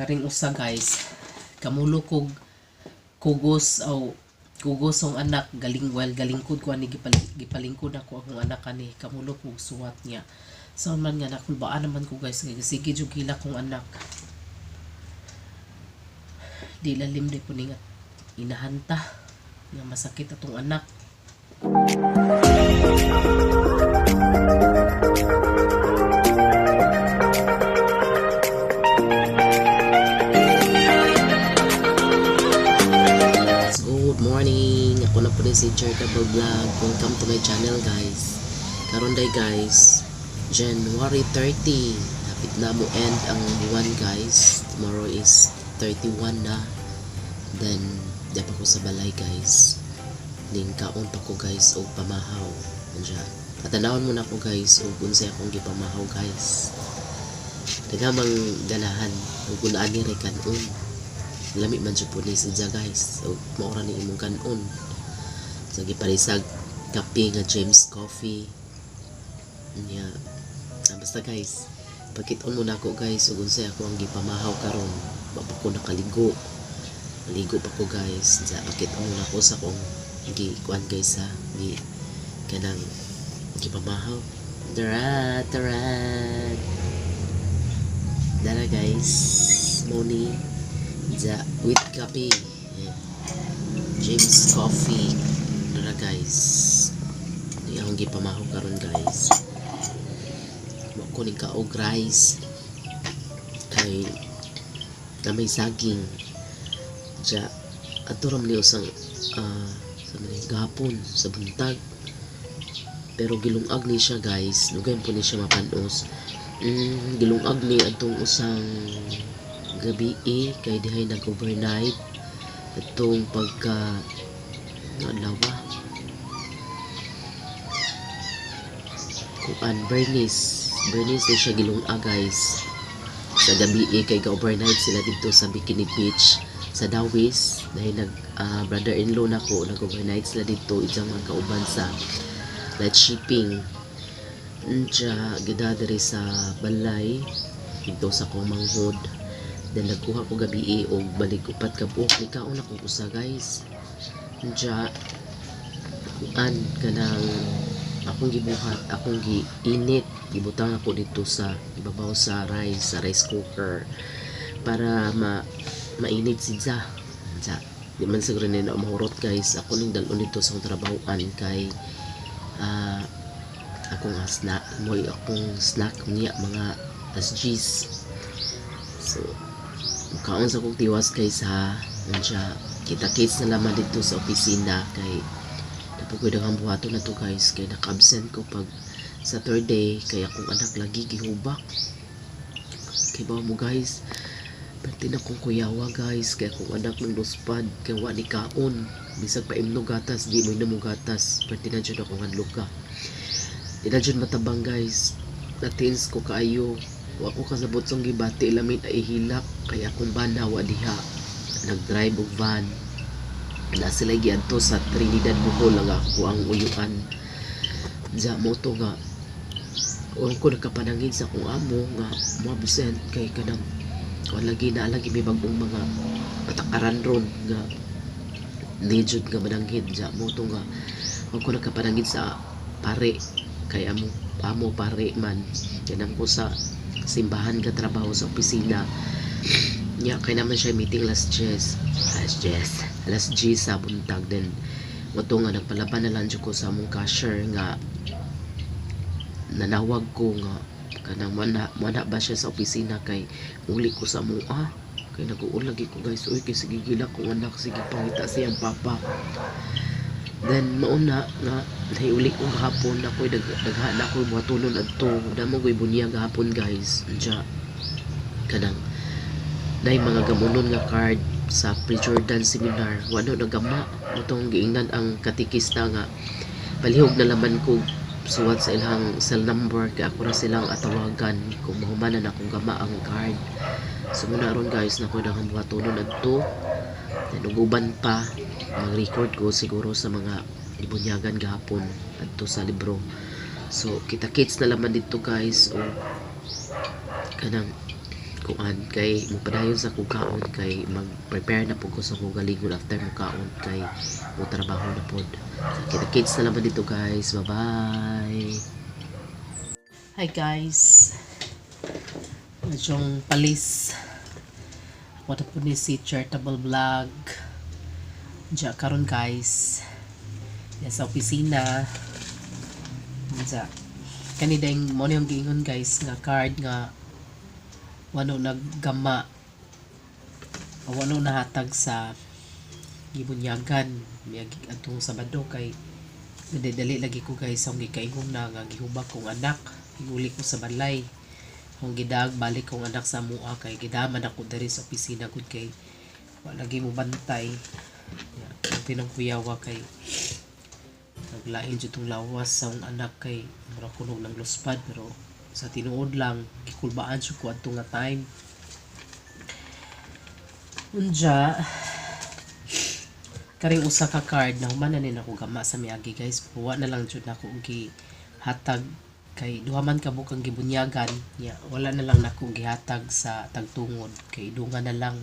Karing usa, guys, kamulo kog kugos aw kugos ang anak galing, well, galingkod ko ani, gipalingkod ako akong anak ani, kamulo kog suwat niya. So man nga nakulbaan naman ko, guys, kay sige jud gila kong anak. Di lalim di po ning inahanta nga masakit atong anak. Good morning! Ako na po rin si Charitable Vlog. Welcome to my channel, guys. Karon day, guys, January 30. Hapit na mo end ang buwan, guys. Tomorrow is 31 na. Then, di pa ko sa balay, guys. Ning kaon pa ko, guys, og pamahaw. Andiyan. Patanawon mo na ko, guys, og unsay akong gipamahaw, guys. Daghamang ganahan ug kun ani ray kanon. Lami man jud po ni siya, guys. Og mao ra ni imong kanon. So giparisag kape nga James Coffee. Nya. Ah, basta guys, pagkit-on mo na ako, guys, ug unsay ako ang gipamahaw karon. Wa pa ko nakaligo. Maligo pa ko, guys. Sa pakit-on mo na ako sa akong gi kuan, guys, ha. Gi kanang gipamahaw. Tara, tara. Dara, guys. Money ja with kape. Yeah. James Coffee. Dara, guys. Di akong gipamahaw karon, guys. Mo ko ning kaog rice. Kay na may saging. Ja ato ra man ni usang sa man ni, gahapon sa buntag. Pero gilungag ni siya, guys. Lugay po ni siya mapanos. Gilungag ni atong usang gabi eh, kay dihay nag-overnight atong pagka adlaw kuan Bernice Bernice ni siya gilungag, guys, sa gabi eh, kay ga-overnight sila dito sa Bikini Beach sa Dawis dahil nag brother-in-law na ko, nag-overnight sila dito isang mga kauban sa light shipping. Unya gida diri sa balay dito sa akong manghod. Then nagkuha ko gabi eh, og balik upat ka buok, nikaon ako usa, guys. Unya kuan kanang akong gibuhat, akong giinit, gibutang ako dito sa ibabaw sa rice cooker para mainit siya. Unya di man siguro ni na mahurot, guys. Ako ning dalon dito sa akong trabahoan kay akong snack mo, akong snack niya mga alas 10. So kaon sa kong tiwas, guys, ha. Unya kita kits na lamang dito sa opisina kay napukoy daghang buhaton na to, guys, kay naka-absent ko pag Saturday kay akong anak lagi gihubak. Kay ba mo, guys, pati na kong kuyawa, guys, kay akong anak ng luspad kay wa ni kaon, bisag paimno gatas, di mo mo gatas. Pati na jud akong hadlok ka, di na jud matabang, guys. Natins ko kaayo, wa ko kasabot sa gibati lamin ay hilak kay akong bana wa diha, nag-drive og van na sila giadto sa Trinidad, Bohol ang ako ang uyuan. Diya mo to nga wa ko nakapanangin sa akong amo nga mo absent kay kanang wala lagi na lagi may bagong mga patakaran ron nga ni jud nga mananghid. Diya mo to nga wa ko nakapanangin sa pare kay amo amo pare man kanang ko sa simbahan ka trabaho sa opisina niya, kay naman siya meeting last 10, alas 10, alas 10 sa buntag. Then mo to nga nagpalaban na lang jud ko sa among cashier nga nanawag ko nga kanang mana ba siya sa opisina kay uli ko sa mua kay nag-uul lagi ko, guys, uy, kay sige gila ko anak, sige pangita siyang papa. Then mauna nga nahiuli ko gahapon, ako'y daghan ako buhatonon adto, damo ko'y bunyag gahapon, guys. Unya kanang nay mga gamunon nga card sa pre-Jordan seminar, wa na nagama motong giingnan ang katikista nga palihog na laman ko suwat sa ilang cell number kay ako ra silang atawagan kung mahumanan akong gama ang card. So muna ron, guys, na ko daghang buhatonon adto. Then ug uban pa, mag-record ko siguro sa mga ibunyagan gahapon adto sa libro. So kita kits na laman dito, guys, o kanang kuan kay mopadayon sa kog kaon kay mag-prepare na pud ko sa akong galingon after mo kaon kay mo trabaho na pod. So, kita-kits na naman dito guys. Bye-bye. Hi guys. Medyong palis. Ako na po ni si Charitable Vlog. Diya karon guys. Diya sa opisina. Diya. Kani dayng mo ni yung giingon guys nga card nga wano naggama o wano nahatag sa gibunyagan miagi atong Sabado kay dali lagi ko guys akong gikaingong na nga gihubak kong anak, higuli ko sa balay akong gidag balik kong anak sa mua kay gidaman ako diri sa opisina gud kay wa lagi mo bantay. Ang tinang kuyawa kay naglain jud tong lawas sa akong anak kay mura kunog ng luspad, pero sa tinuod lang gikulbaan jud ko adto nga time. Unja karing usa ka card na human na ni nako gama sa miagi guys, wa na lang jud nako gihatag kay duha man ka bukang gibunyagan nya, wala na lang nako gihatag sa tagtungod kay dunga na lang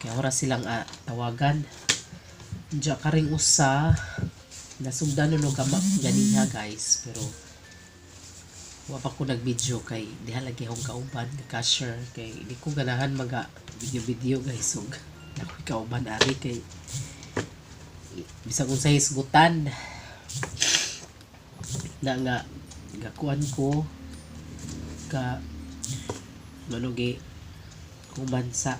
kay oras silang tawagan. Unja karing usa nasugdan no gama ganiha guys, pero wa pa ko nag-video kay diha lagi akong kauban nga cashier kay di ko ganahan maga video video guys, ug nakoy kauban ari kay bisag unsay hisgutan na nga gakuan ko ka manugi human sa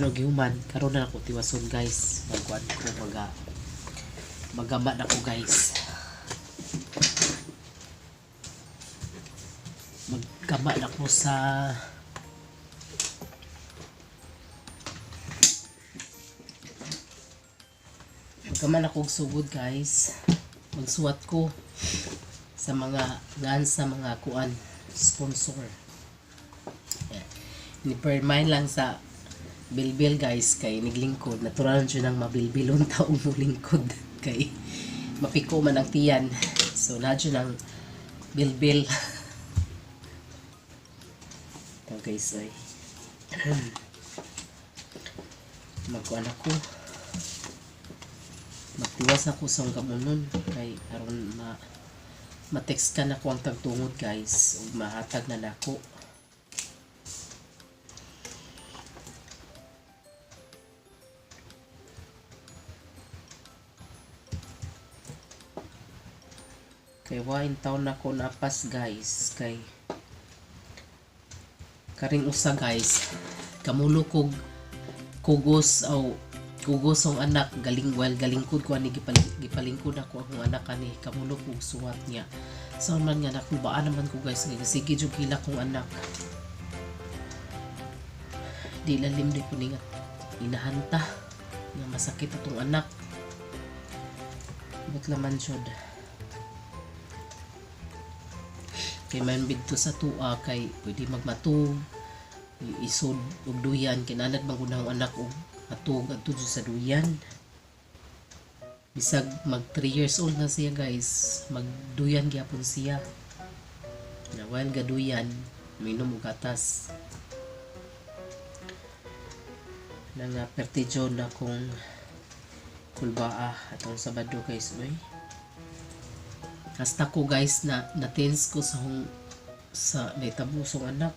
no gihuman karon na ako tiwason guys, magkuan ko magama na ko guys, maggama na ko sa magama na ko og sugod guys, magsuwat ko sa mga ngan sa mga kuan sponsor. Yeah. Ni permine lang sa bilbil guys kay niglingkod, natural jud ang mabilbilon taong molingkod kay mapiko man ang tiyan, so na jud ang bilbil. Ito guys ay magkuan ako, magtiwas ako sa kamunon kay aron ma-text ka na ko ang tagtungod guys ug mahatag na nako. Kay wa in town nako napas guys kay karing usa guys kamulo kog kugos aw kugos ang anak galing well galingkod ko ani gipalingkod ako akong anak ani kamulo kog suwat niya. So man nga nakulbaan naman ko guys kay sige jud hila kong anak. Di lalim di ko ni nga inahanta nga masakit atong anak. But laman jud. Kay man bidto sa tua kay pwede magmatug isod og duyan kinanad man gud ang anak og matug adto jud sa duyan. Bisag mag 3 years old na siya guys, magduyan gyapon siya. Na while gaduyan, minom og gatas. Na nga pertijo na kung kulbaa atong Sabado guys oy. Hasta ko guys na na-tense ko sa hong sa naitabo sa anak.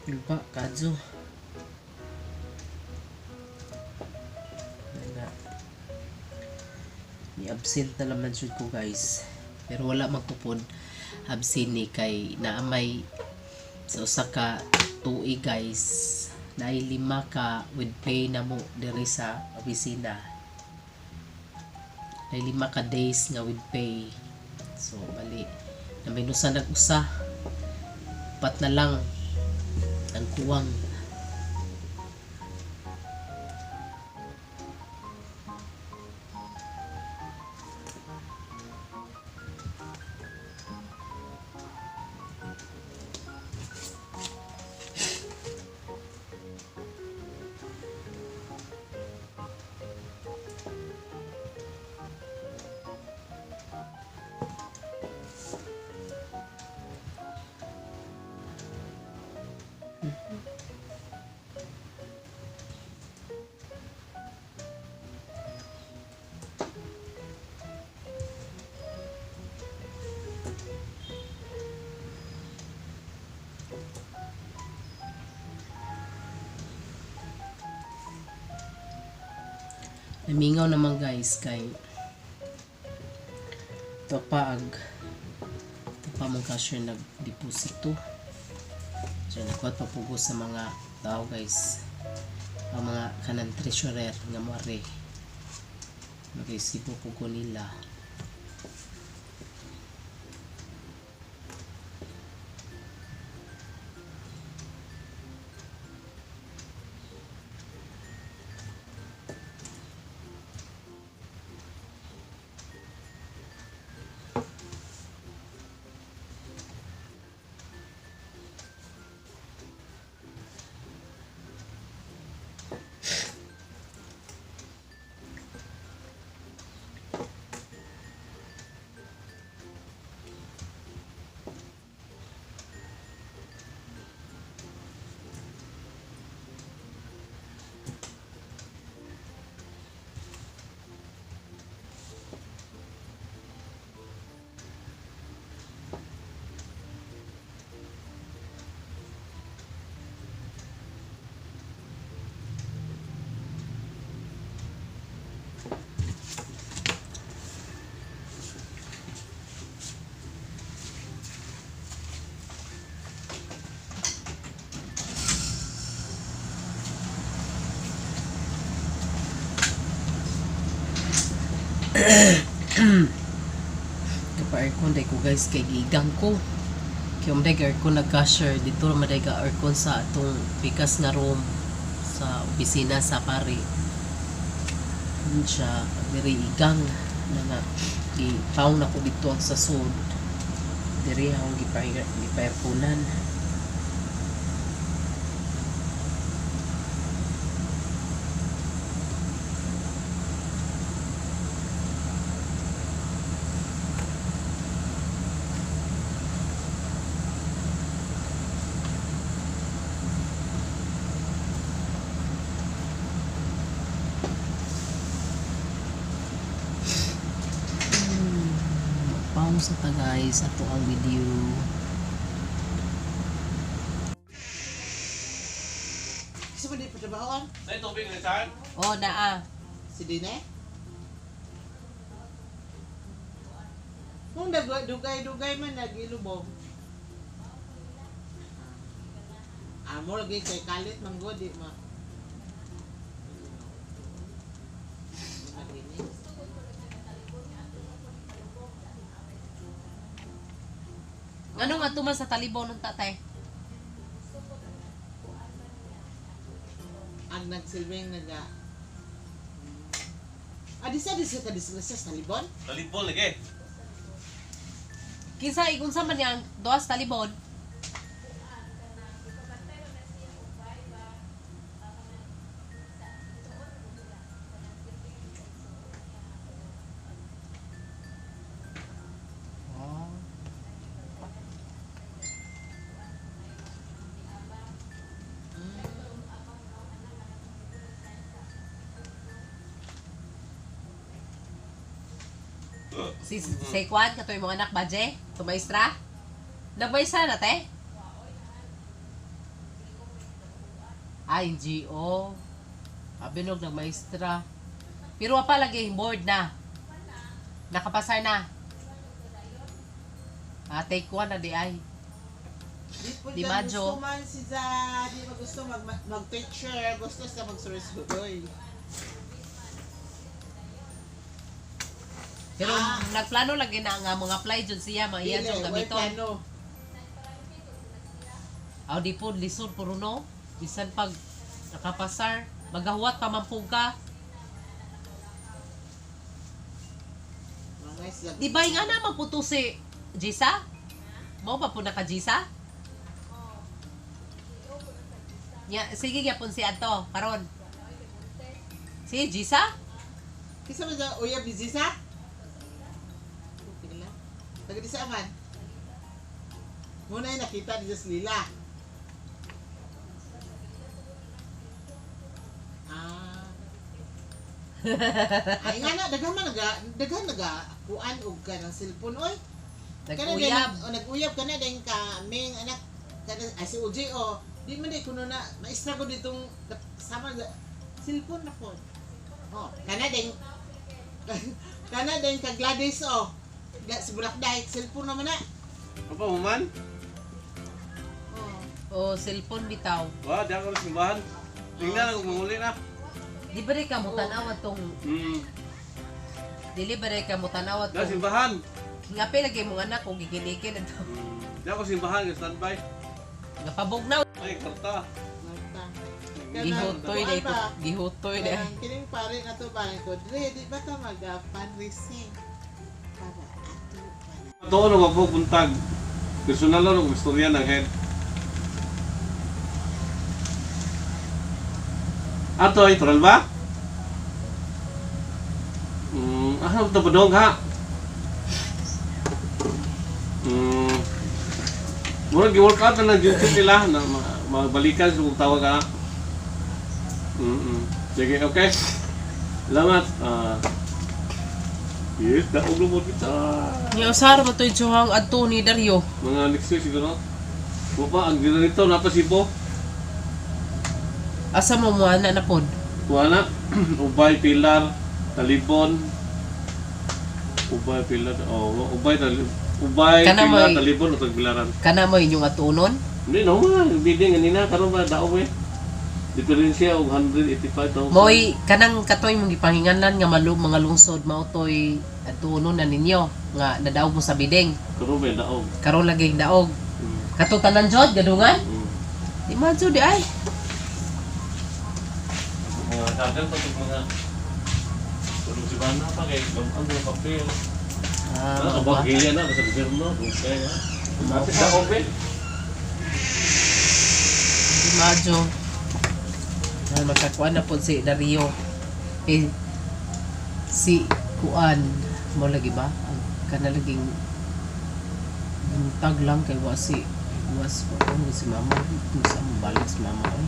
Kulba kadyo. Na ni absent na naman jud ko guys. Pero wala magtupod absent ni kay naamay sa usa ka tuig guys. Naay 5 ka with pay na mo diri sa opisina. Naay 5 ka days nga with pay. So bali na minusan nag-usa. Pat na lang ang kuwang. Namingaw naman guys kay ito pa ag ito pa mong cashier nagdeposito. So nakuha pa pugo sa mga tao guys, ang mga kanan treasurer nga moare magresibo pugo nila. Kapa-aircon day ko guys kay gigang ko. Kay umday aircon nag-cashier dito maday ka aircon sa atong pikas nga room sa opisina sa pari. Yun siya diri igang na nga gipaong na ko dito sa sud. Diri akong gipa-airconan. Magpaong sa ta guys ato ang video. Kasi mo di patrabahoan? Ay, tubig ni saan? Oh, naa. Si Dine? Kung dugay-dugay man nagilubog. Amo lagi kay kalit man gud di ma. Malinis. Ngano nga tuman sa talibon ng tatay? Ang nagsilbing naga. Ah, di sa ka disgrasya sa talibon? Talibol lagi. Kinsa ikunsa man yang duas talibon? Si si Kwan, katoy mga anak ba, Je? Tumaistra? Nagmaistra na, te? Ah, NGO. Abinog, nagmaestra. Pero wa pa lagi board na. Nakapasar na. Ah, take one na di ay. Di po Di dyan Majo. gusto man si Za, di ba gusto mag mag-teacher, gusto sa magsuroy-suroy. Pero Ah. nagplano lagi na nga mga apply jud siya, mga iya Dili, jud way gamiton. plano. Aw di po lisod puro no. Bisan pag nakapasar, magahuwat pa man po ka. Mga isla. Di ba nga naman po to si Jisa? Mo pa po naka Jisa? Ya, sige gyapon si Anto karon. Si Jisa? Kisa ba sa uyab ni Zisa? Okay lang. Taga di sa aman. Muna ay nakita ni Diyos Lila. Ay nga na daghan man naga daghan naga kuan og kanang cellphone oy. Kana din Nag-uyab. O nag-uyab kana din ka ming anak kana ay, si OJ o di man di kuno na maistra ko ditong sama cellphone na po. Oh, kana din kana din ka Gladys o. Si Bulakday, cellphone naman na. Apa human? Oh. O cellphone bitaw. Wa, di ako sa simbahan. Tingnan ako manguli na. Di ba rin ka mo tanaw atong dili ba rin ka mo tanaw Di atong simbahan. Ngapi lagi mong anak kung giginikin ato. Di ako simbahan, standby. Gapabugnaw. Ay, karta. Marta. Gihutoy na ito. Kuan ba? Gihutoy na. Kanang kining pare na to ba ko dre di ba ta mag fundraising para ato para Doon ang wag buntag. Personal lang ang istorya ng head. Ato ay tural ba? Ano ito ba dong ha? Murag gi-work out na ng YouTube nila na mabalikan sa kung tawag ka. Sige, okay. Salamat. Yes, daog lumot kita. Ni usar mo to'y tsuhang adto ni Dario. Mga next week siguro. Mo pa ang dito napasibo. Asa mo mo ana na pod? Kuha na. Ubay Pilar, Talibon. Ubay Pilar, oh, Ubay Talibon. Ubay Kana Pilar, mo'y- Talibon o Tagbilaran. Kana mo inyong atunon? Hindi no, mga bidding kanina karon ba daog eh. Diferensya og 185,000. Moy kanang katoy mong gipanginganlan nga malu mga lungsod mao toy atunon na ninyo nga nadaog mo sa bideng. Karon ba daog. Karon lagi daog. Kato tanan jod gadungan? Di man jud di ay. Mga dagan pa tong mga tulog si Bana pa kay ang mga papel. Ah, Ah, ba? abang gili na sa gobyerno, okay na. Ate daog eh. Di madyo. Na makakuan na pod si Dario. Eh, si Kuan mo lagi ba? Ang kana laging buntag lang kay wa si was ko si mama kung sa balik si mama oy.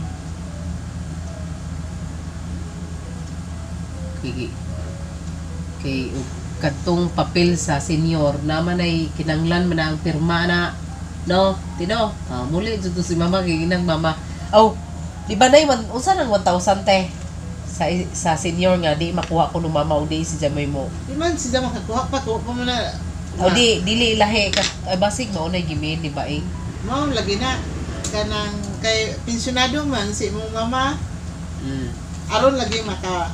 Kay kay og kadtong papel sa senior naman ay kinanglan man na ang pirma na no tino ah, muli jud to si mama kay ginang mama oh di ba nay man unsa nang 1,000 te sa sa senior nga di makuha ko no mama o di si Jamoy mo. Di man sila makakuha pa ko pa man na. O di dili lahi ka ay, basig mao nay gimin di ba eh? Mao lagi na kanang kay pensyonado man si imong mama aron lagi maka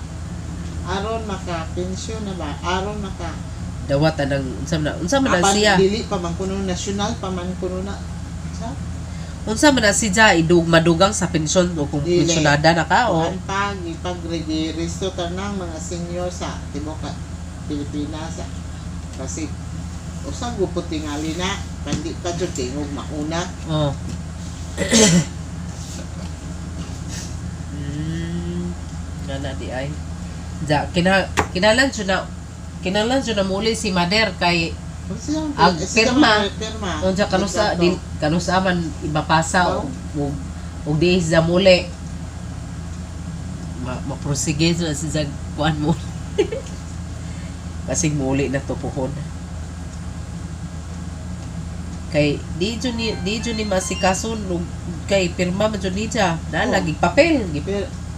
aron maka pensyon na ba aron maka Dawat anang unsa man na apan siya dili pa man kuno nasyonal pa man kuno na sa unsa man na siya idug madugang sa pensyon o kung Dili. pensyonada na ka o kuan pa gipag-register tanang mga senior sa tibuok ka Pilipinas kasi usa gupot tingali na pandi pa jud tingog mauna. Oh. Nga na di ay. Ja, kina kinalan jud na muli si Mader kay Ang pirma. Pirma unsa kanusa Litrato. di kanusa man ibapasa Oh. og og di sa muli. Ma maprosige na si Zag kuan mo. Basig muli na to puhon. Kay di jud ni masikaso kay pirma man jud ni siya. Na Oh. lagi papel.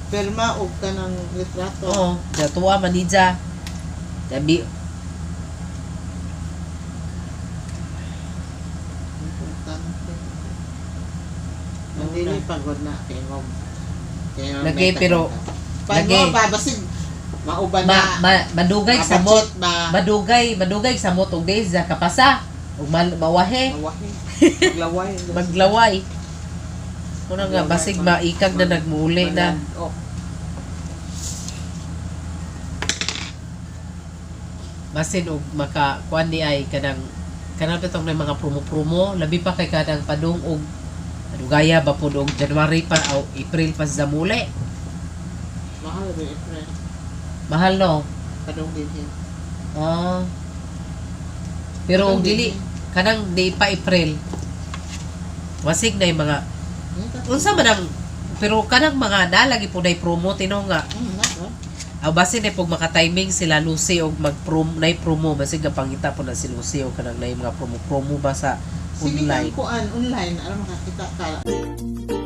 Pirma og kanang litrato. Oo, natuwa man ni siya. Tabi Importante. Nandili pagod na tingog. Kaya Lagi, may pero- Pag lagi. mo ba basig mauban ma, na. ma, madugay sa mot mapachit ba? madugay sa mot og days sa kapasa ug mawahe Mawahi. Maglaway. maglaway. Muna nga Maglaway, basig maikag na nagmuuli na. Oh, Basin og maka kuan ni ay kanang kanang bitong na mga promo-promo labi pa kay kanang padung og adugaya ba pod og January pa o April pa sa muli. Mahal ba April? Mahal no. Padung dinhi. Ah. Pero og Padung dili dinhi. kanang di pa April. Wasig na yung mga unsa man ang pero kanang mga nalagi po nay promo tino nga Na, oh. Aw basin eh pag maka-timing sila Lucy og mag prom nay promo basig gapangita po na si Lucy og kanang nay mga promo promo ba sa Sige online. kang kuan online, alam makakita ka.